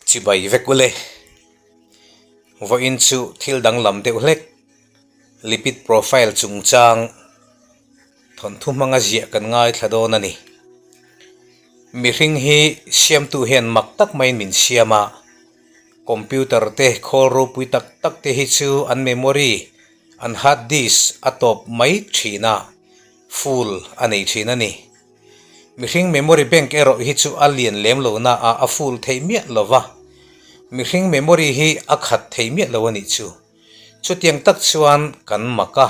Chibai vek ule. Vawiin chu thil danglam deuh hlek lipid profile chungchang thawnthu hmanga ziah kan ngaithla dawn a ni. Mihring hi siamtu hian mak tak maiin min siam a, computer te khawl ropui tak tak te hi chu an memory an hard disk a tawp mai thin a, full a nei thin a ni. Mihring memory bank erawh hi chu a lian lem lo na a, a full thei miah lo va. Mihring memory hi a khat thei miah lo a nih chu. Chutiang tak chuan kan mak a,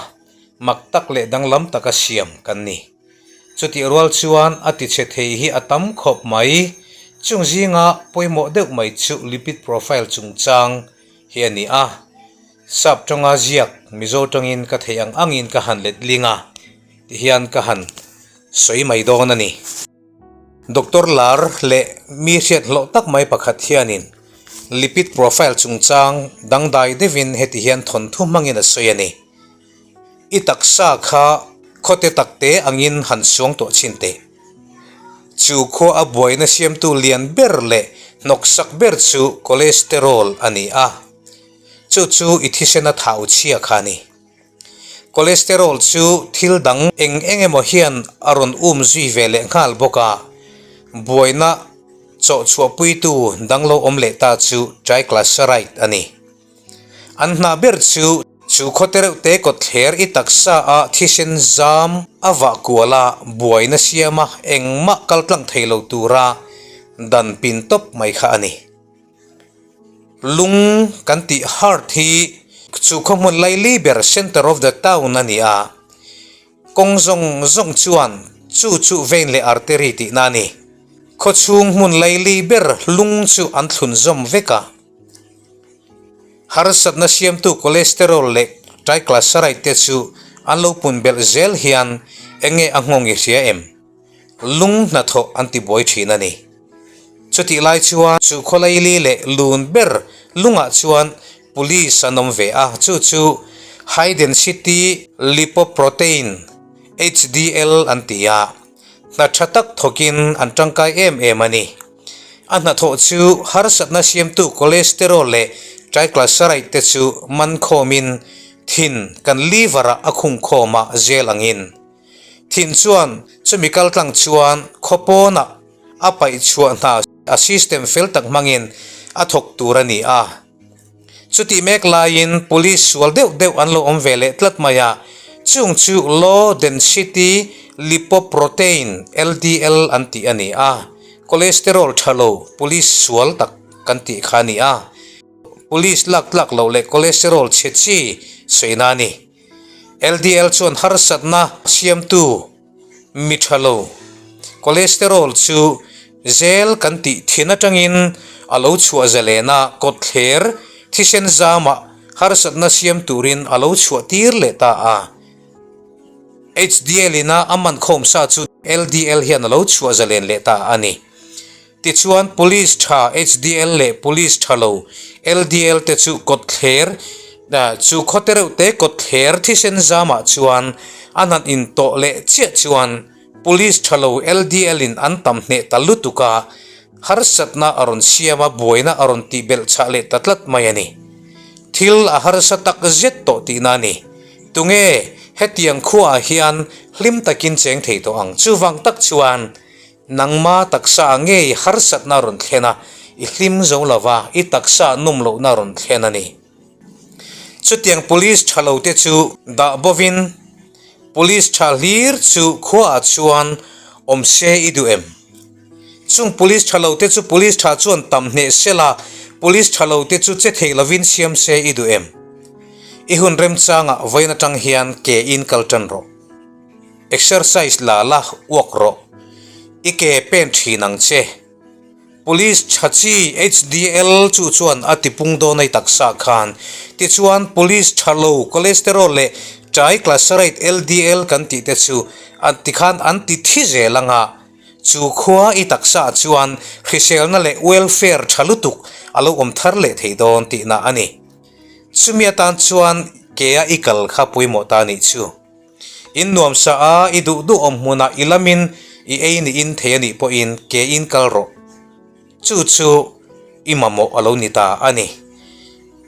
mak tak leh danglam taka siam kan ni. Chutih rual chuan a tichhe thei hi a tam khawp mai. Chung zinga pawimawh deuh mai chu lipid profile chungchang hi a ni a. Sap tawnga ziak Mizo tawngin ka theih ang angin ka han let ling a, tihian ka han sawi mai dawn a ni. Doctor lar leh mi hriat hlawh tak mai pakhat hianin lipid profile chungchang dangdai deuhin heti hian thawnthu hmangin a sawi a ni. I taksa kha khawte takte angin han suang tawh chin teh. Chu khua a buaina siamtu lian ber leh hnawksak ber chu cholesterol a ni a. Chu chu i thisena thau chhia kha a ni. Cholesterol chu thil dang eng eng emaw hian a rawn um zui ve leh nghal bawk a, buaina chawhchhuahpuitu dang lo awm leh ta chu triglyceride a ni. An hna ber chu chu khawte reuh te kawtthler i taksa a thisen zam a vah kual a, buaina siama engmah kal tlang thei lo tura dan pin tawp mai kha a ni. Lung kan tih heart hi chu khaw hmun laili ber center of the town a ni a, kawng zawng zawng chuan chu chu vein leh artery tihna a ni. Khaw chhung hmun laili ber lung chu an thlun zawm vek a. Harsatna siamtu cholesterol leh triglyceride te chu an lo pun belh zel hian eng nge a nghawng i hria em? Lung hnathawh an ti buai thin a ni. Chutih lai chuan chu khawlaili leh lun ber lungah chuan police an awm ve a, chu chu High Density Lipoprotein, HDL, an ti a, hna tha tak thawkin an tangkai em em a ni. A hnathawh chu harsatna siamtu cholesterol leh triglyceride te chu man khawmin thin kan liver-ah a khungkhawm a zel angin. Thin chuan chumi kaltlang chuan khaw pawnah a paih chhuah hna a system fel tak hmangin a thawk tur a ni a. Chutih mek laiin police sual deuh deuh an lo awm ve leh tlat mai a, chung chu low density lipoprotein, LDL, an tih a ni a, cholesterol tha lo police sual tak kan tih kha a ni a, police lak tlak loh leh cholesterol chhe chi sawina a ni. LDL chuan harsatna siamtu mi tha lo cholesterol chu zel kan tih thin atangin a lo chhuah zalen a, kawtthler thisen zamah harsatna siam turin a lo chhuah tir leh ta a. HDL ina a man khawm sa chu LDL hian a lo chhuah zalen leh ta a ni. Tichuan Police tha HDL leh Police tha lo LDL te chu kawtthler chu khawte reuh te kawtthler thisen zamah chuan an han intawh leh chiah chuan Police tha lo LDL in an tam hneh ta lutuk a, harsatna a rawn siam a, buaina a rawn tih belh chhah leh ta tlat mai a ni. Thil a harsa tak zet tawh tihna a ni. Tunge hetiang khuaah hian hlim takin cheng thei tawh ang? Chuvang tak chuan Nangma taksa ngei harsatna rawn thlen a, i hlim zo lo va, i taksa nawm lohna rawn thlen a ni. Chutiang police tha lo te chu dah bovin, police tha hlir chu khuaah chuan awm se i duh em? Chung police tha lo te chu police tha chuan tam hneh se la, police tha lo te chu che theih lovin siam se i duh em? I hun remchangah vawiin atang hian ke in kal tan rawh. Exercise la la uak rawh. I ke pen thin ang che. Police tha chi HDL chu chuan a ti pung dawn a i taksa khan. Tichuan police tha lo cholesterol leh triglyceride LDL kan tih te chu an ti khan an ti thi zel anga chu khua i taksa chuan hriselna leh welfare tha lutuk a lo awm thar leh thei dawn tihna a ni. Chumi atan chuan ke a i kal kha pawimawh ta nih chu. In nuam sa a, i duh duh awm hmunah i lamin i ei niin thei a nih pawhin ke in kal rawh. Chu chu. I mamawh a lo ni ta a ni.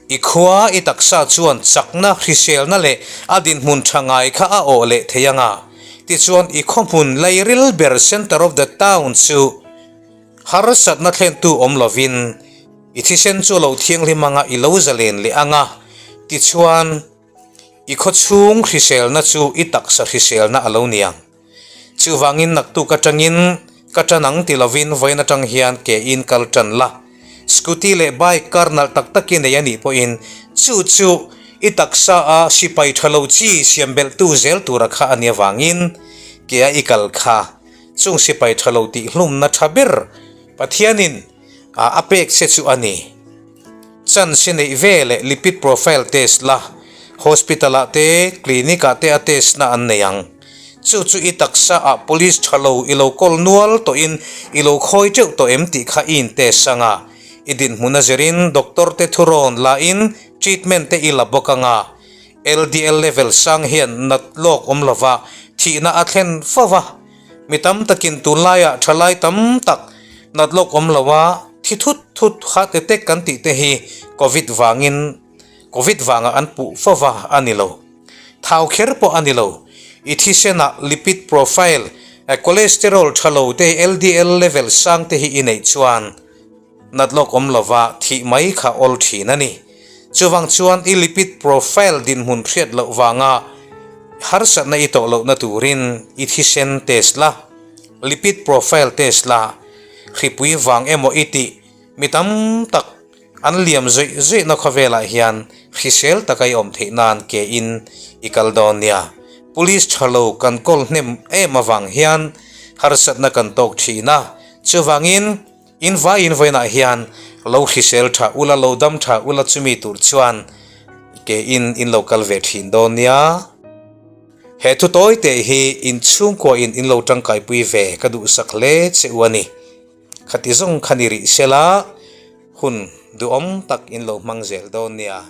I khua i taksa chuan chakna, hriselna leh a dinhmun tha ngai kha a awh leh thei ang a. Tichuan i khawhmun lairil ber centre of the town chu harsatna thlentu awm lovin i thisen chu a lo thianghlim ang a, i lo zalen leh ang a. Tichuan i khawchhung hriselna chu i taksa hriselna a lo ni ang. Chuvangin naktuk atangin ka tan ang ti lovin vawiin atang hian ke in kal tan la. Scooty leh bike kar nalh tak tak i nei a nih pawhin chu chu i taksa a sipai tha lo chi siam belh tu zel tura kha a nih avangin ke a i kal kha chung sipai tha lo tih hlumna tha ber Pathianin a pek che chu a ni. Chance i neih ve leh lipid profile test la, hospital ah te, clinic ah te a test na an nei ang. Chu chu i taksa ah police tha lo i lo kawl nual tawh in i lo khawi teuh tawh em tih kha i in test ang a. I dinhmun a zir in doctor te thurawn la in treatment te i la bawk ang a. LDL level sang hian nat lawk awm lova thihna a thlen fo va. Mi tam takin tunlaiah thalai tam tak nat lawk awm lo a, thi thut thut heart attack kan tih te hi covid vangin covid vangah an puh fo va a ni lo. Thau kher pawh a ni lo. I thisenah lipid profile, cholesterol tha lo te, LDL level sang te hi i neih chuan nat lawk awm lova thih mai kha awl thin a ni. Chuvang chuan i lipid profile dinhmun hriat loh vanga harsatna i tawh lohna turin i thisen test la, lipid profile test la, hripui vang emaw i tih mi tam tak an liam zuih zuihna khawvelah hian hrisel taka i awm theih nan ke in i kal dawn nia. Police tha lo kan kawl hnem em avang hian harsatna kan tawk thin a, chuvangin In vaiin vawiinah hian lo hrisel tha ula, lo dam tha ula chumi tur chuan ke in in lo kal ve thin dawn nia. He thu tawi teh hi in chhungkua in in lo tangkaipui ve ka duhsak hle che u a ni. Khati zawng kha ni rih sela hun duhawm tak in lo hmang zel dawn nia.